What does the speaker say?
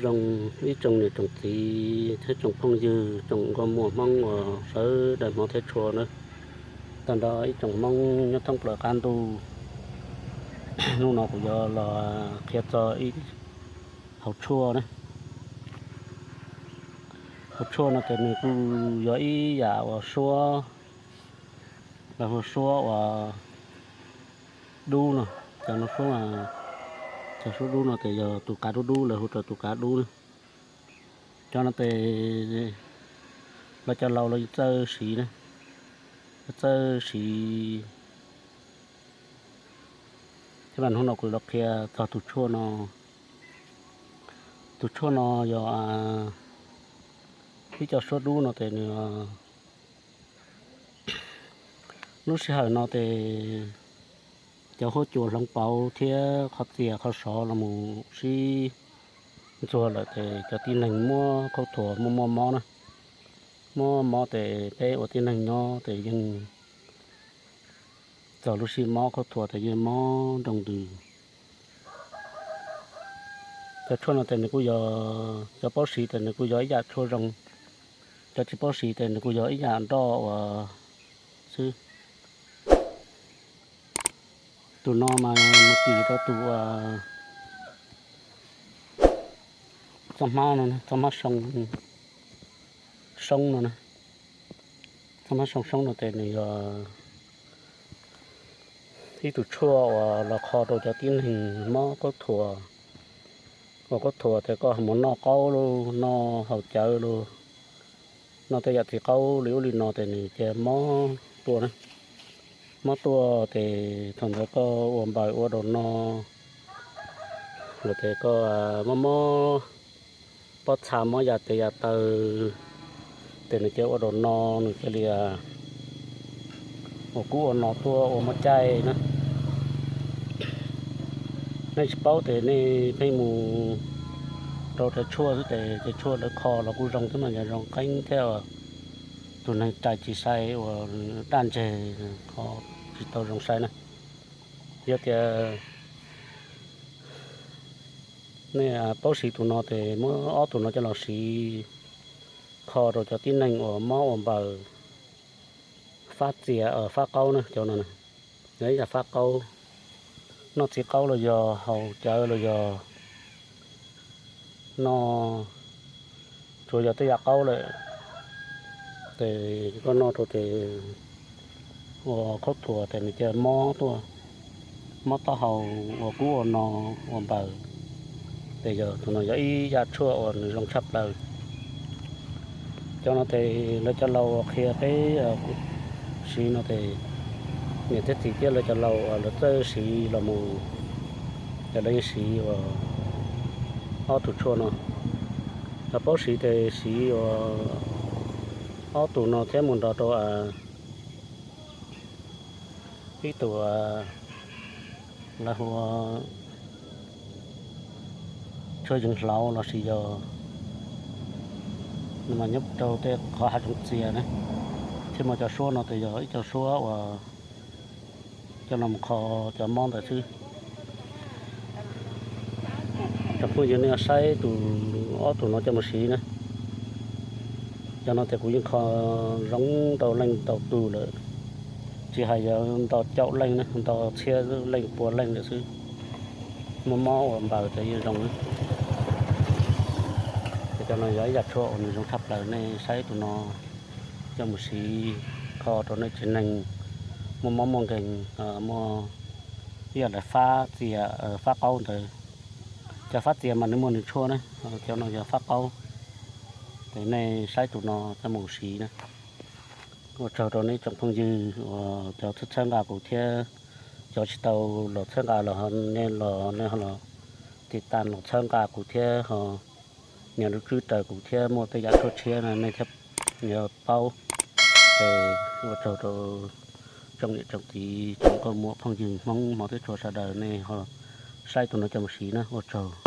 Zoo ib tsoom niam tsoom txiv thiab tsoom phooj ywg tsoom nkauj muam Hmoob uas sawv daws hmov thiab tshua na. Tag nrho ib tsoom Hmoob nyob thoob plaws qab ntuj, hnub no kuv yuav los qhia txog ib hauv tshuaj na. Hauv tshuaj no ces nws kuj yog ib yam uas suab, lawv hu suab uas dub no. Cov no suab, cov suab dub no ces yog tus kav dub dub, lawv hu rau tus kav dub na. Cov no ces lawv cov laus los yeej txawj siv na, txawj siv. Thiab mas hnub no kuv los qhia txog tus tshuaj no. Tus tshuaj no yog ib co suab dub no ces nws, lub sij hawm no ces cov huab cua hloov pauv thiab qhov txias qhov sov los mus sib ntxuag lawm ces cov tib neeg muab khaub thuas muaj muaj mob na. Muaj mob ces peb ua tib neeg nyob ces yeej txog lub sij mob khaub thuas ces yeej mob nroo ntws. Cov tshuaj no ces nws kuj yog, cov paub siv ces nws kuj yog ib yam tshuaj zoo, cov tsis paub siv ces nws kuj yog ib yam nroj uas xwb. Tus no mas mus tim rau tus txoj hmab no, txoj hmab soo soob no, txoj hmab soo soob no ces nws yog ib tug tshuaj uas los kho rau cov tib neeg mob khaub thuas. Ua khaub thuas ces koj mus noj qaub los noj haus cawv los noj tej yam txiv qaub li ub li no ces nws cia mob tuaj na. Mob tuaj ces thaum ntawd koj ua npaws ua daus no los ces koj mob mob pob txha mob yam tes yam taw ces nws cia ua daus no, nws cia li ua kub ua no tuaj ua muaj caij na. Nej tsis paub ces nej pheej mus rau cov tshuaj xwb ces cov tshuaj lawv kho los kuj zoo thiab mas yog zoo qeeb thiab. Tus neeg rais tsis sai uas daj ntseg kho tsis tau zoo sai na. Yog tias nej paub siv tus no ces muab ob tug no coj los siv kho rau cov tib neeg uas mob ua npaws, fab txias fab qaub na. Cov no yog ib yam fab qaub, noj txiv qaub los yog haus cawv los yog noj, tsuas yog tej yam qaub lawm ces koj noj rau ces ua khaub thuas ces nws cia mob tuaj, mob taub hau, ua kub ua no, ua npaws. Ces yog tus no yog ib yam tshuaj uas nws zoo tshaj plaws. Cov no ces lawv cov laus qhia peb siv no ces niam thiab txiv thiab lawv cov laus lawv txawj siv los mus, ces lawv yeej siv ua ob tug tshuaj no. Lawv paub siv ces siv ua ob tug no thiab mus nrog rau ib tug lawv hu ua tshuaj yeev hlauv los sis yog nws mas nyob rau tej qhov hav zoov txias na, thiab mas cov suab no ces yog ib co suab uas coj los kho cov mob ntawd xwb. Cov phooj ywg nej saib tus ob tug no coj mus siv na. Cov no ces kuv yeej kho zoo ntau leej ntau tus lawm, tsis hais yog ntau caum leej na, ntau txhiab leej pua leej lawm xwb. Muaj mob ua npaws ces yeej zoo. Ces cov no yog ib yam tshuaj uas nws zoo tshaj plaws, nej saib tus no coj mus siv kho rau nej tsev neeg muaj mob muaj nkeeg, muaj ib yam li fab txias fab qaub ntawd. Cov fab txias mas nws muaj nws tshuaj na, cov no yog fab qaub. Ces nej saib tus no coj mus siv na. Ua tsaug rau nej tsoom phooj ywg uas cov txhawb nqa kuv thiab cov tsis tau los txhawb nqa los nej los nej ho los tiv tas los txhawb nqa kuv thiab ho nias lub tswb raws kuv thiab muaj tej yam tshuaj tshiab no nej thiaj yuav paub. Ces ua tsaug rau tsoom niam tsoom txiv tsoom nkauj muam phooj ywg Hmoob hmov thiab tshua sawv daws nej ho saib tus no coj mus siv na, ua tsaug.